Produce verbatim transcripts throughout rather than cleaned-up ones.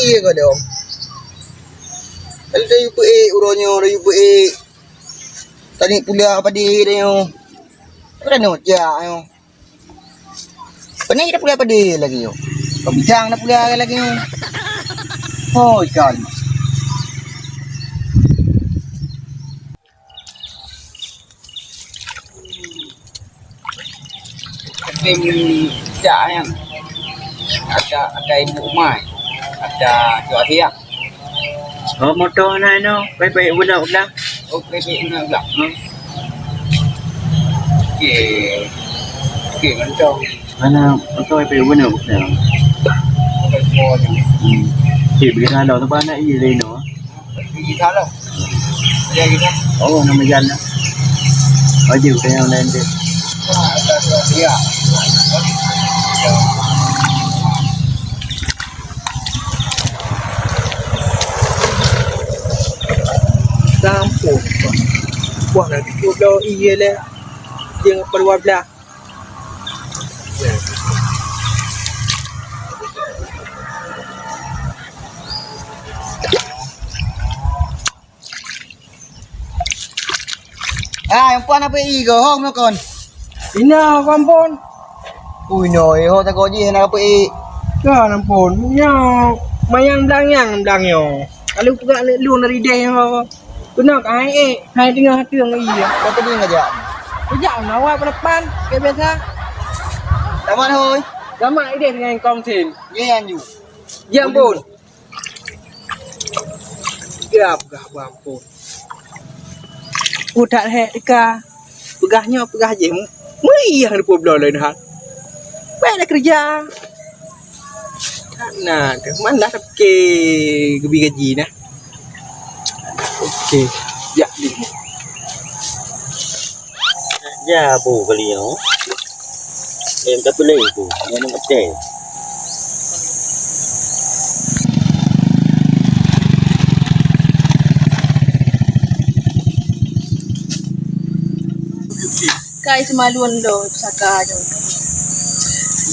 Iya ka dong. Lalu dah yue peuék uroe nyoe, dah yue peuék. Tadi pula padé dah nyoe. Dah nyoe jak nyoe. Pane dah pula padé lagi nyoe. Kau bidang dah pula lagi nyoe. Hoi kan. Tem jak nyan. Ada, ada ibu mai. Ada jual siang. Oh, moto na ino, payah-payah ulang-ulang. Oh, payah-payah ulang-ulang. Hmm. Okey. Okey, mantap. Mana moto payah-payah ulang-ulang. Okey, semua ni. Hmm. Okey, bila ada tu anak iya lain tu. Gigi salah. Ya, gigi. Oh, nama jalan. Wajib tanya online dia. Ya. Sampun. Wah, nanti dua belas iya lah. Dia per dua belas. Ah, nyang puan apa i ko hong nukon. Ina ko ampun. Ui noi, ho tako jih na apa i. Ka ampun. Nyo mayang blang nyang blang nyo. Lalu peugah lé lôn dari deh nyo. Kena ka hai eh, hai tengah hati ngon i. Kau tadi ngajak. Kejak na awak pada pan, ke biasa. Tamat hoi. Tamat ideh dengan kong sin. Ye anju. Ya ampun. Ya peugah bang pun. Utak hek ka. Peugah nyoe peugah jih. Meriah dua puluh bulan lain hal. Baik dah kerja. Nah, mana dah ke gebi gaji nah. Okey. Ya, di. Ja bu kali nyoe. Em, tapi lain tu, memang betul. Kai seumalun lôn saka nyoe.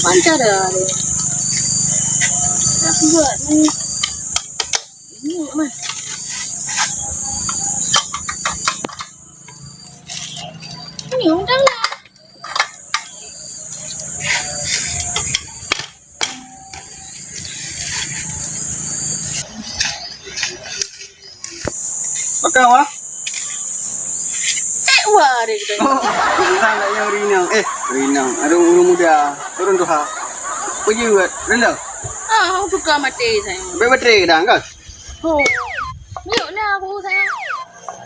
Pancara lôn. Nak buat ni. Ini mah. Ini udang lah. Makan wah. Eh, wah, ada kita. Oh, orang nak yang rinang. Eh, rinang. Ada orang muda, orang tuha. Pergi buat rendah. Ah, aku suka mati saya. Baik baterai dah kan? Oh. Yuk nah aku saya.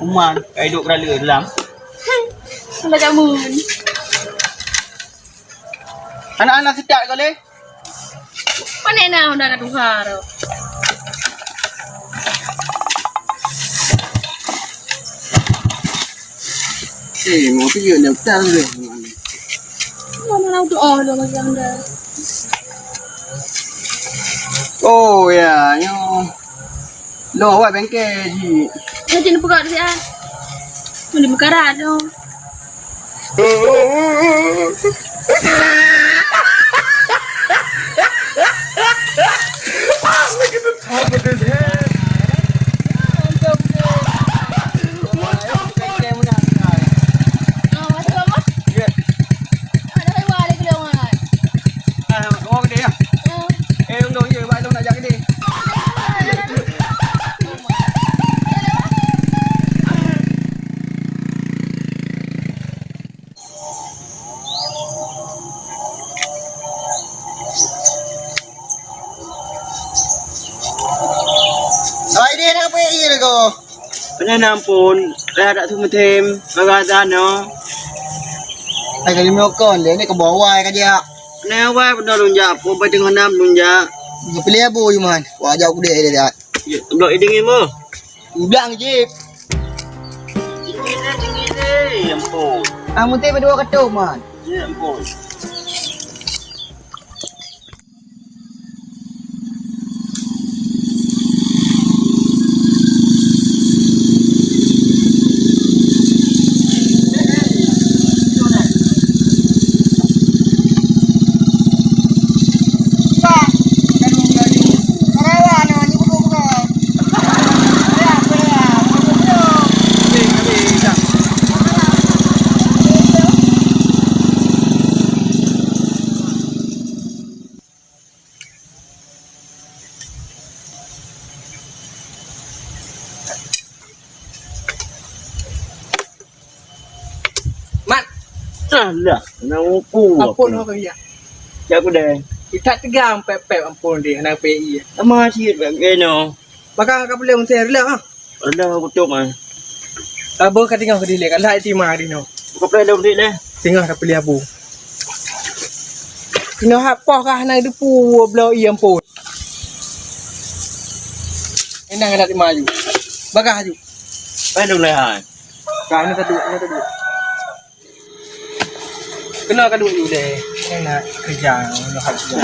Uman, kai duk berala dalam. Hmm. Sudah jamun. Anak-anak sekat kau leh? Mana nak udah kat tuha tu? Eh, mau pergi nak petang tu. Mana nak doa dah macam dah. Oh ya, nyo. Lo awak bengkel ji. Macam ni peugah dia. Mana bekarat tu? Look at the top of his head. Hai, dia nak apa ya, ko? Kena ampun, dah tak seumeutém, bagadan no. Hai, kali mokon dia ni ke bawah ka dia. Kena awai benar lunjak, pun pai tengah nam lunjak. Pilih abu Yuman, wajak aku dia dia. Ya, blok iding ni mo. Ulang je. Dingin deh, dingin deh, ya ampun. Ah, mesti berdua ketuk, Man. Ya ampun. Alah, na uku. Ampôn ho keuya. Siap deh. Kita tegang pep-pep ampôn deh, na P I. Sama sikit bak keno. Maka ka boleh mencari lah, ha? Alah, aku tu mah. Abo ka tinggal ke dilek, alah iti mah di no. Buka pernah dong dek deh. Tinggal tak pilih abu. Tinggal hak poh kah na depu bloe ampôn. Enang adat maju. Bagah aju. Ayo dong lehai. Kah ni tadi, ni tadi. Kena ka duit uleh. Kena kerja, kena kerja.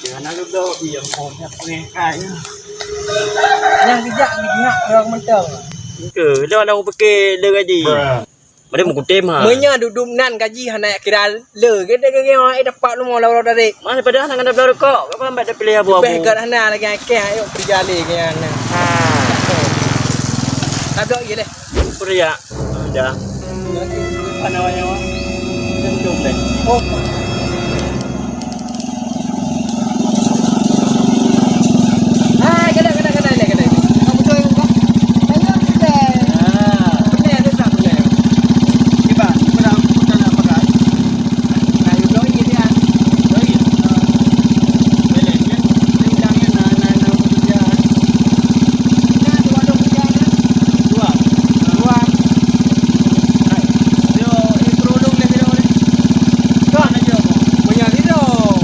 Jangan ada dong, iya, mau nyak pengen kaya. Yang kerja ni nak orang mentang. Ke, dah nak fikir le gaji. Mari meukutem ha. Meunyoe dudup nan gaji hana kira le, gede gede ai dapat lima lawa dari. Mana padahal nak kena belah rokok, apa ambat dah pilih abu-abu. Lebih kat hana lagi akeh, ayo kerja le ke hana. Ha. Tabok ye leh. Pria. Dah. Mana nyawa? Dah dong deh. Oh. Ah, kada, kada, kada, kada, kada. Kamu tu yang buka. Kamu tu. Ah. Benar, benar, benar. Cuba, cuba dah, cuba dah pakai. Nah, you don't eat ya. Don't eat. Ah. Boleh, kan? Ini udangnya, nah, nah, nah, bekerja. Nah, tu ada kerja, kan? Dua. Dua. Hai. Yo, eh, perolong deh, perolong deh. Kan aja, Bang. Banyak dia dah.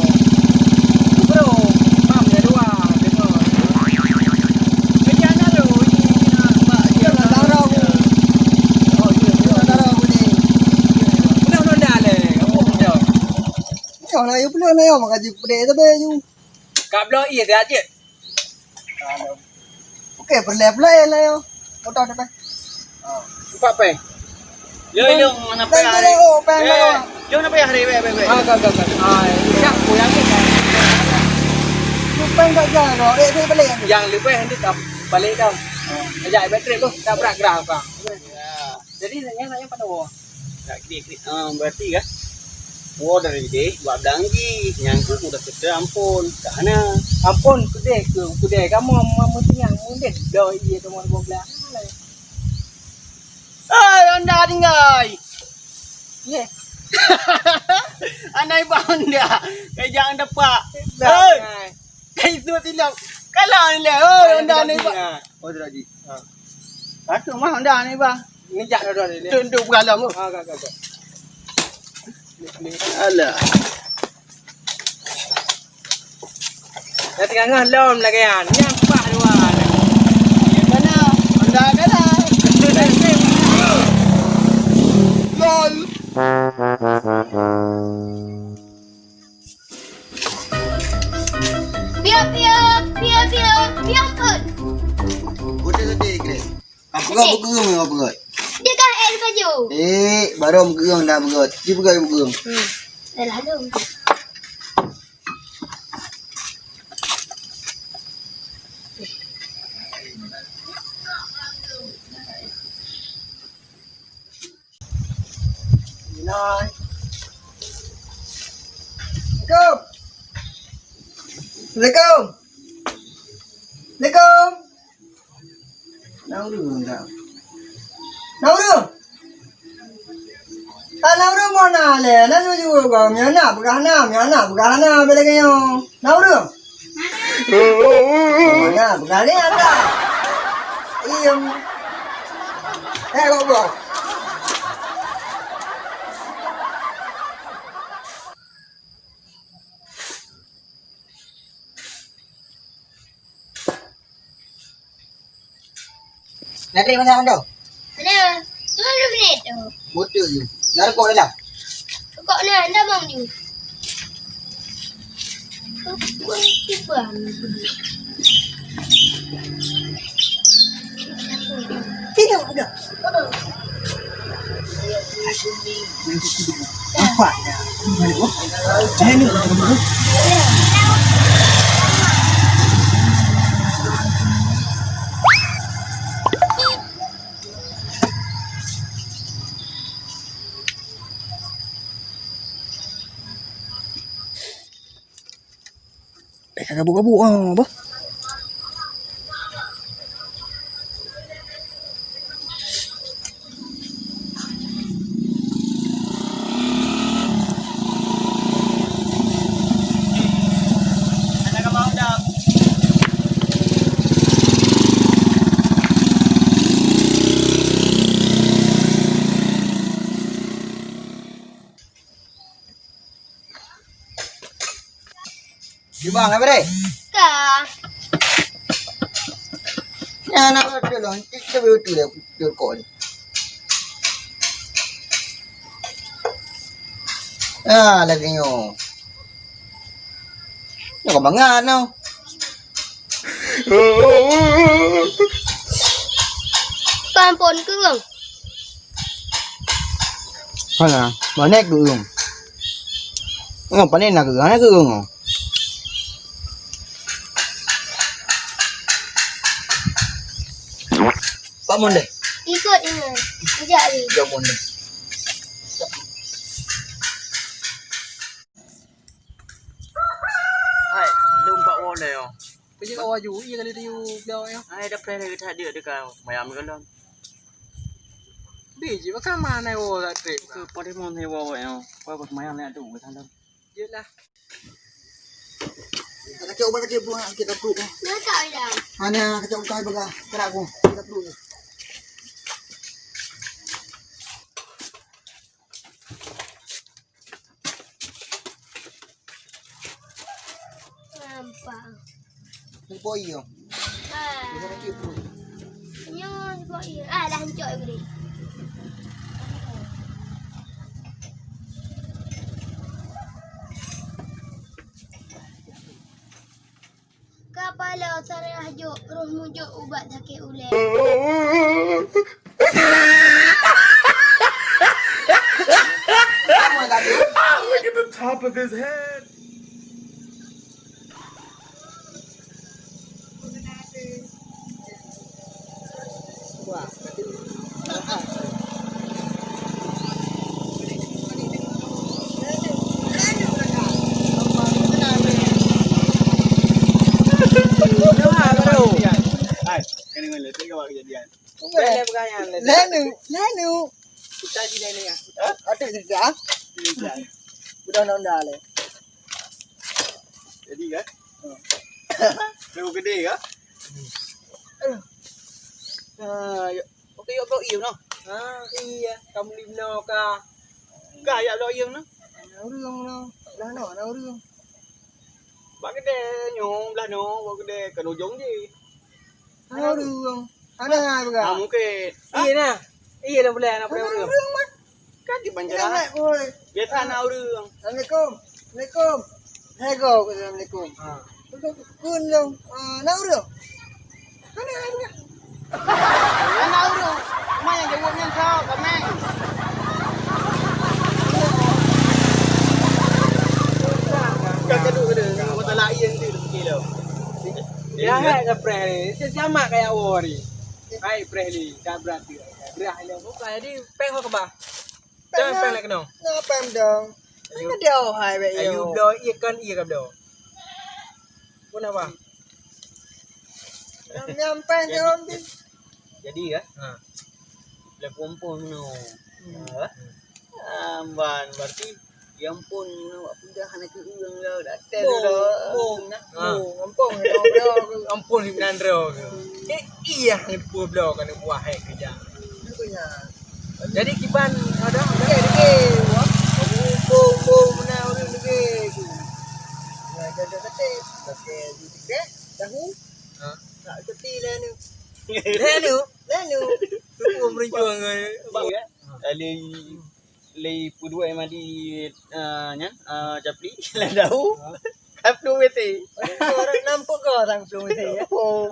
Bro, mam ya dua, tengok. Kerja nak tu, ini, ini nak, Pak, dia nak taruh aku. Oh, iya, dia nak taruh aku ni. Kenapa belum dah leh? Apa dah? Ni orang nak, you belum nak, you makan je pedek tu, be, you. Kat blok E saja. Okey, peureulèe-peureulèe lah, yo. Moto depan. Empat pèng. Yo, yo, mana pèng? Pèng tu, oh, pèng tu. Yo, mana pèng hari, weh, weh, weh. Ah, ka, ka, ka. Ah, siap, oh, yang ni. Tu pèng kat sana, tu. Eh, tu balik. Yang leubeh nanti tak balik dah. Ajak bateri tu, tak berat gerah, Bang. Ya. Jadi, yang nak yang pada bawah. Tak klik-klik. Ah, berarti kan? Oh, dari deh, buat dangi. Nyangkut udah kita ampun. Tak hana. Ampun, kudeh ke, kudeh. Kamu, kamu tengah, mungkin. Dah, iya, kamu dua belas. Hai, anda tinggal. Ye. Anak ibu anda. Kayak jangan depak. Dah, hai. Hai. Kayak itu tidak. Kalau anda, oh, anda anak ibu. Oh, tidak, Ji. Ha. Satu mah dah ni, bang. Ni jak dah, dah, dah. Duduk, duduk bergalam tu. Ha, ka, ka, ka. Alah. Dah tengah lom lagi kan. Ni empat dua. Mana? Dah, dah, dah. Lol. Piok, piok, piok, piok, piok, kot. Udah tadi, Grace. Apa kau bergerak, apa kau? Dia kan air baju. Eh, baru bergerak dah bergerak. Dia bergerak, bergerak. Hmm. Dah lah tu. Minai. Assalamualaikum. Assalamualaikum. Assalamualaikum. Na ureueng dah. Na ureueng. Ah, na ureueng meuhana lé. Na jujur kau. Meuhana peugah na, meuhana peugah na, bela kayong. Na ureueng. Mana? Bukan ni ada. Iem. Eh, goblok. Nanti mana anda? Ada. Tuan lu beli tu. Botol tu. Nak rokok dah? Rokok ni anda mau ni. Rokok ni tiba. Tidak ada. Apa? Jangan lupa. Eh, ka gabuk-gabuk ah, apa? Bang, apa deh? Ka. Nyan, nak betul lah. Kita betul lah. Betul kok ni. Ah, lagi nyo. Nyo kau mangat tau. Kan phôn keureung. Hana, manéh keureung. Ngon panéh na keureung, hana keureung. Pak Mon deh. Ikut ini. Ajak ni. Pak Mon deh. Hai, lôn bak woe lé, oh. Kejap awak ju, iya kali tu, beliau, ya. Hai, dah preh lagi tak ada dekat mayam ke lôn. Biji, bakal mana woe tak trip? Ke pada mon hai woe, ya. Kau ke mayam nak tu, ke dalam. Jelah. Kacau ubat sakit perut, sakit perut. Mana tak ada? Mana kacau utai bagah, kerak aku, sakit perut. Nampak. Nampak iya. Ah. Dia sakit perut. Nyo, nampak iya. Ah, dah hancur aku ni. Kapala sarah jok, roh mujok ubat sakit ulèe. Look at the top of his head. Hai, kena dengar, tengok kejadian. Lenu, lenu. Kita di lenu ya. Ada cerita. Udah nonda le. Jadi kan? Dah gede kan? Ah, yuk. Oke, yuk blok iya noh. Ah, iya, kamu di mana ka? Ka ya blok iya noh. Urung noh. Dah noh, dah urung. Bak gede nyoe, belah nyoe, bak gede kan ujong je. Hana ureueng. Hana hai peugah. Ah, mungkin. Iya nah. Iya dah boleh anak ureueng. Kan di Banjarah. Biasa anak ureueng. Assalamualaikum. Assalamualaikum. Hai go, assalamualaikum. Ha. Kun dong. Ah, anak ureueng. Hana hai peugah. Anak ureueng. Mai nyang jaweueb nyan soe, Komeng? Ka kadu keu masalah ié nyoe pike lom. Ya hai ka preh ni. Siamak kaya wori. Hai preh ni, ka berarti. Berah ni. Bukan jadi peng ho kebah. Jangan peng lagi no. Ngapa dong? Ayo. Ada hai baik. Ayo bloe ié kan ié ka bloe. Pun apa? Nyam-nyam peng jom. Jadi ya? Ha. Dah kumpul no. Hmm. Ha? Amban berarti ya ampun, awak pindah anak ke ureueng lah, datang dah. Bong, bong, nak bong, ampun, ampun, ampun, ampun. Eh, iya, ampun, bloe, kan buah hai kerja. Jadi kiban ada okey okey. Bong bong meunan ureueng negeri tu. Nah, jadi kata okey, okey. Tahu? Ha? Tak tepi lah ni. Lalu, lalu. Tu pun merincuang. Bang ya. Kali lei peuduai madi, ah, nyan, ah, Capli. Lah tahu. Kaplu wete. Orang nampak kau orang plu wete ya. Oh.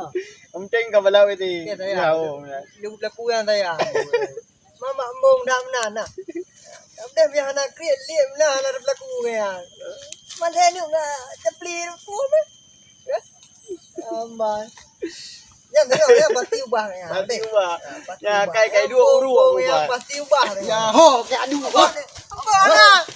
Enteng ka bala wete. Ya, saya. Ya, oh. Dia berlaku yang saya. Mamak embong dah meunan nah. Dah biasa hana kriet liet meunan hana berlaku kan. Mana ni nak Capli tu mah? Ya? Ambai. Ya, tengok ya, pasti ubah ya. Pasti ubah. Ya, pasti ubah. Ya, kai, kai dua uruk ubah. Pasti ubah. Ya, ho, kai adu. Apa? Apa?